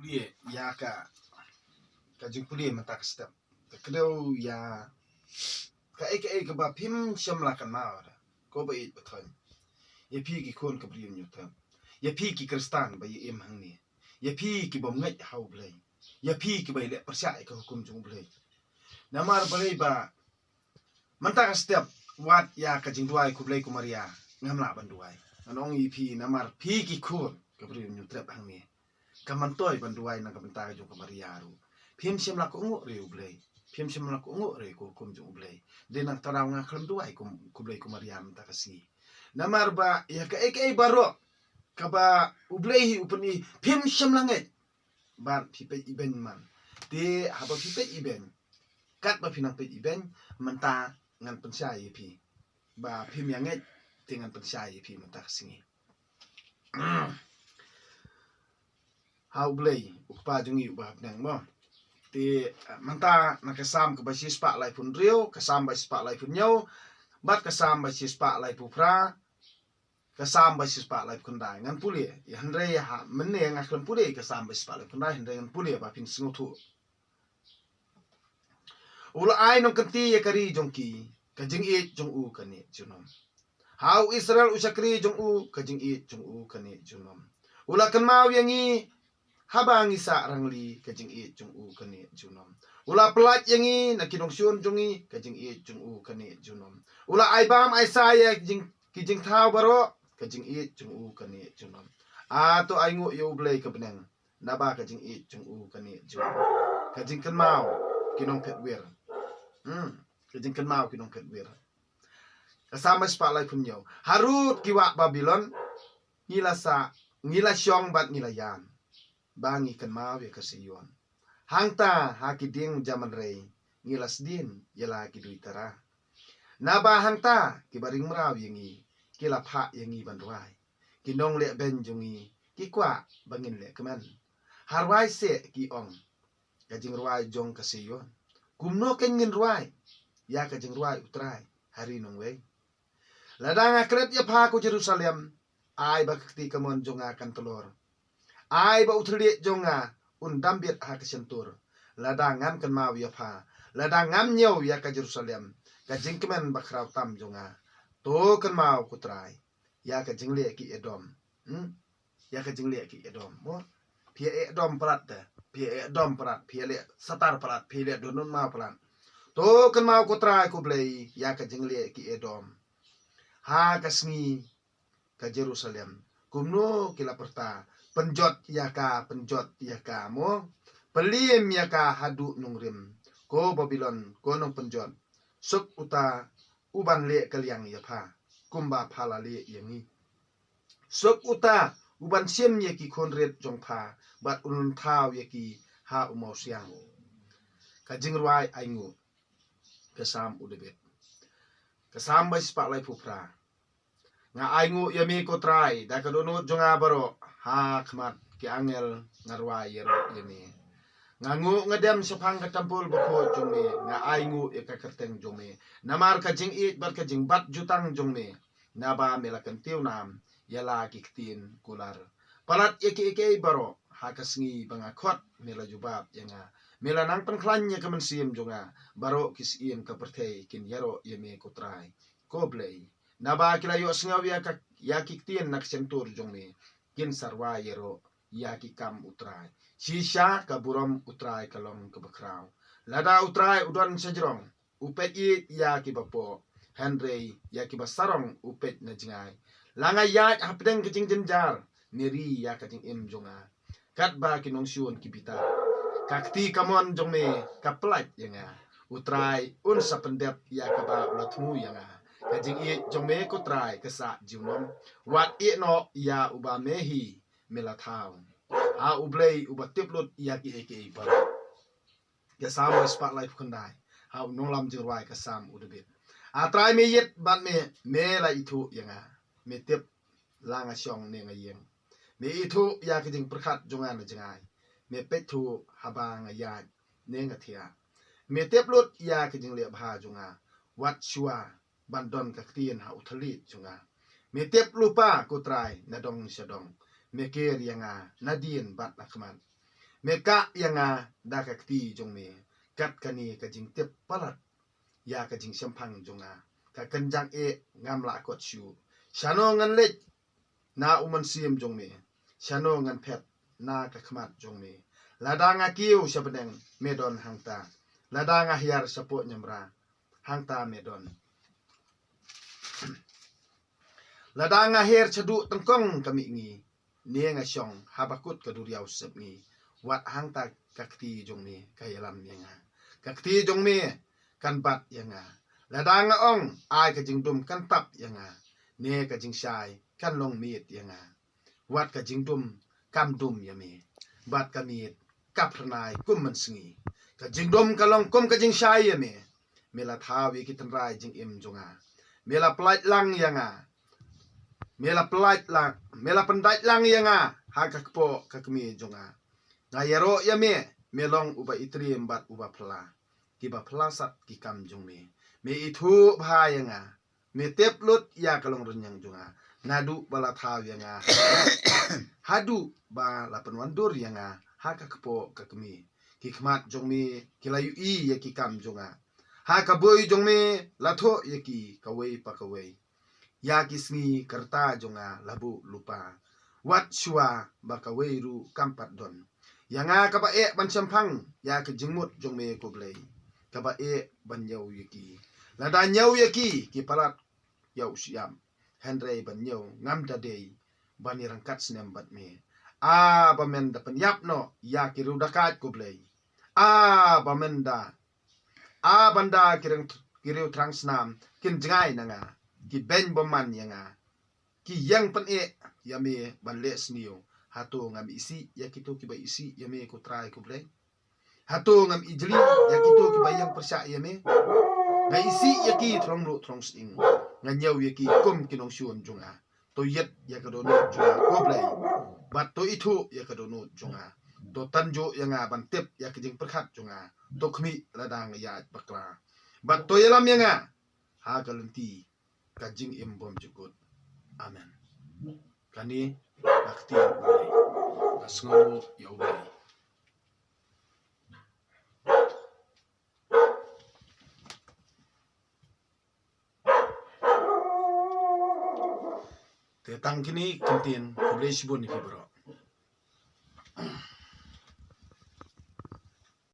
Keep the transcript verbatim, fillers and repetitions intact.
Pule ïa ka, ka jingpule mynta ka step. Te kdew ïa kaei kaei kaba phim shym la kynmaw da. Ko ba ïeit ba thoiñ. Ïa phi ki khun ka Bri Hynñiewtrep. Ïa phi ki Khristan ba ïa im hangne. Ïa phi ki bym ngeit ha U Blei. Ïa phi ki ba ïaleh pyrshah ïa ka hukum jong U Blei. Namar balei ba mynta ka step, wat ïa ka jingduwai khublei ko Maria ngam lah ban duwai. Ngan ong ïa phi namar phi ki khun ka Bri Hynñiewtrep hangne. Ka myntoi ban duwai na ka bynta jong ka Maria ruh. Phim shym la kohnguh re U Blei. Phim shym la kohnguh re ko hukum jong U Blei. Dei nangta daw nga khlem duwai kum, khublei ko Maria mynta ka sngi. Namar ba ïa kaei kaei baroh kaba U Blei hi u pyni, phim shym la ngeit. Bad phi peit ibeiñ man. Te haba phi peit ibeiñ, katba phi nang peit ibeiñ, mynta ngan pynshai ïa phi. Ba phim ïa ngeit, te ngan pynshai ïa phi mynta ka sngi. Ha U Blei, U Kpa jong ngi uba ha bneng mo. Te, eh, mynta na ka Salm kaba shispah laiphew hynriew, ka Salm ba shispah laiphew hynñiew, bad ka Salm ba shispah laiphew phra, ka Salm ba shispah laiphew khyndai. Ngan pule, ïa hynrei ha mynne nga khlem pule ka Salm ba shispah laiphew khyndai, hynrei ngan pule ba phin sngewthuh. U la ai nongkynti ïa ka ri jong ki, ka jingïeit jong u ka neh junom. Ha u Israel u shakri jong u, ka jingïeit jong u ka neh junom. U la kynmaw ïa ngi, haba ngi sah rangli, ka jingïeit jong u ka neh junom. U la pyllait ïa ngi na ki nongshun jong ngi, ka jingïeit jong u ka neh junom. U la ai bam ai sai ïa ki jing, ki jingthaw baroh, ka jingïeit jong u ka neh junom. A to ainguh ïa U Blei ka bneng, naba ka jingïeit jong u ka neh junom. Ka jingkynmaw ki nongphet wir. Hmm, ka jingkynmaw ki nongphet wir. Ka Salm ba shispah laiphew hynñiew. Harud ki wah Babilon, ngi la sah, ngi la shong bad ngi la ïam. Ba ngi kynmaw ïa ka Sion. Hangta ha ki dieng jaman rei, ngi la sdien ïa la ki duitara. Naba hangta kiba ring mraw ïa ngi, ki la phah ïa ngi ban rwai. Ki nongleh beiñ jong ngi, ki kwah ba ngin leh kmen. Ha rwai seh ki ong, ka jingrwai jong ka Sion. Kumno kein ngin rwai ïa ka jingrwai U Trai ha ri nongwei? Lada nga klet ïa pha ko Jerusalem, ai ba ka kti kamon jong nga kan tlor. Ai ba u thylliej jong nga un dam bit ha ka shyntur. Lada ngam kynmaw ïa pha, lada ngam ñiew ïa ka Jerusalem, ka jingkmen bakhraw tam jong nga. To kynmaw ko Trai ïa ka jingleh ki Edom. Hmm? Ïa ka jingleh ki Edom. Mo? Phi ïa Edom palat te. Phi ïa Edom palat. Phi ïa leh satar palat. Phi ïa leh dohnud maw palat. To kynmaw ko Trai ko Blei ïa ka jingleh ki Edom. Ha ka sngi ka Jerusalem. Kumno ki la pyrta, pynjot ïa ka, pynjot ïa ka mo. Pynlim ïa ka haduh nongrim. Ko Babilon, ko nongpynjot. Suk uta uban leh kylliang ïa pha, kumba pha la leh ïa ngi. Suk uta uban shim ïa ki khun rit jong pha, bad un thaw ïa ki ha u mawsiang. Ka jingrwai ainguh. Ka Salm u David. Ka Salm ba shispah laiphew phra. Nga ainguh ïa me ko Trai, da ka dohnud jong nga baroh, ha khmat ki angel nga rwai ïaroh ïa me. Nga nguh nga dem shaphang ka templ bakhuid jong me, nga ainguh ïa ka kyrteng jong me. Namar ka jingïeit bad ka jingbat jutang jong me, naba me la kyntiew nam ïa la ki ktien kular. Palat ïa kiei kiei baroh, ha ka sngi ba nga khot me la jubab ïa nga. Me la nang pynkhlaiñ ïa ka mynsiem jong nga, baroh ki syiem ka pyrthei kin ïaroh ïa me ko Trai, ko Blei. Naba ki la ïohsngew ïa ka, ïa ki ktien na ka shyntur jong me, kin sa rwai ïaroh ïa ki kam U Trai. Shisha ka burom U Trai ka long kaba khraw. Lada U Trai u don shajrong, u peit ïa kiba poh, hynrei ïa kiba sarong u peit na jngai. La nga ïaid hapdeng ka jingjynjar, me ri ïa ka jingim jong nga. Katba ki nongshun ki bitar, ka kti kamon jong me ka pyllait ïa nga. U Trai un sa pyndep ïa kaba u la thmu ïa nga. Ka jingïeit jong me ko Trai ka sah junom. Wat ïeh noh ïa uba me hi me la thaw. Ha U Blei uba tip lut ïa kiei kiei baroh. Ka Salm ba shispah laiphew khyndai. Ha u nonglam jingrwai ka Salm u David. A Trai me ïeit bad me, me la ithuh ïa nga. Me tip la nga shong ne nga ïeng. Me ithuh ïa ka jingpyrkhat jong nga na jngai. Me peit thuh haba nga ïaid ne nga thiah. Me tip lut ïa ka jingleh bha jong nga. Wat shuwa ban don ka ktien ha u thylliej jong nga. Me tip lypa ko Trai na dong sha dong. Me ker ïa nga nadien bad na khmat. Me kah ïa nga da ka kti jong me, kat kane ka jingtip palat ïa ka jingshemphang jong nga. Ka kynjang eh ngam lah kot shuh. Shano ngan leit na u mynsiem jong me? Shano ngan phet na ka khmat jong me? Lada nga kiew sha bneng, me don hangta. Lada nga hiar shapoh niamra, hangta me don. Lada nga hiar shaduh tyngkong ka mihngi, ne nga shong ha bakut ka duriaw sepngi, wat hangta ka kti jong me ka ïalam ïa nga. Ka kti jong me kan bat ïa nga. Lada nga ong, ai ka jingdum kan tap ïa nga, ne ka jingshai kan long miet ïa nga. Wat ka jingdum kam dum ïa me, bad ka miet ka phyrnai kum mynsngi. Ka jingdum ka long kum ka jingshai ïa me. Me la thaw ïa ki tynrai jingim jong nga. Me la pyllait lang ïa nga. Me la pyllait lang, me la pyndait lang ïa nga ha ka kpoh ka kmie jong nga. Nga ïaroh ïa me, me long uba itriem bad uba phylla. Kiba phylla sat ki kam jong me. Me ithuh bha ïa nga. Me tip lut ïa ka longrynïeng jong nga. Naduh ba la thaw ïa nga haduh ba la pynwandur ïa nga ha ka kpoh ka kmie. Ki khmat jong me ki la ïohi ïa ki kam jong nga. Ha ka bui jong me la thoh ïa ki kawei pa kawei. Ïa ki sngi ka rta jong nga la buh lypa. Wat shuwa ba kawei ruh kam pat don. Ïa nga kaba eh ban shemphang ïa ka jingmut jong me ko Blei. Kaba eh ban ñiew ïa ki. Lada ñiew ïa ki, ki palat ïa u shyiap. Hynrei ban ñiew ngam da dei ban ïaryngkat snem bad me. A ba men da pynïap noh ïa ki riew dakait ko Blei. A ba men da, a ban da ki riew, ki riew thrang snam kin jngai na nga, ki beiñ bymman ïa nga. Ki ïeng pyneh ïa me ban leh sniew. Hato ngam isih ïa kito kiba isih ïa me ko Trai ko Blei? Hato ngam ijli ïa kito kiba ïeng pyrshah ïa me? Nga isih ïa ki throng luh throng sying. Nga ñiew ïa ki kum ki nongshun jong nga. To ïit ïa ka dohnud jong nga ko Blei. Bad to ithuh ïa ka dohnud jong nga. To tan juh ïa nga ban tip ïa ka jingpyrkhat jong nga. To khmih lada nga ïaid bakla. Bad to ïalam ïa nga ha ka lynti ka jingim bymjukut. Amen. Kane ka ktien U Blei. Ka sngewnguh ïa U Blei. Te tang kine ki ktien, khublei shibun ïa phi baroh.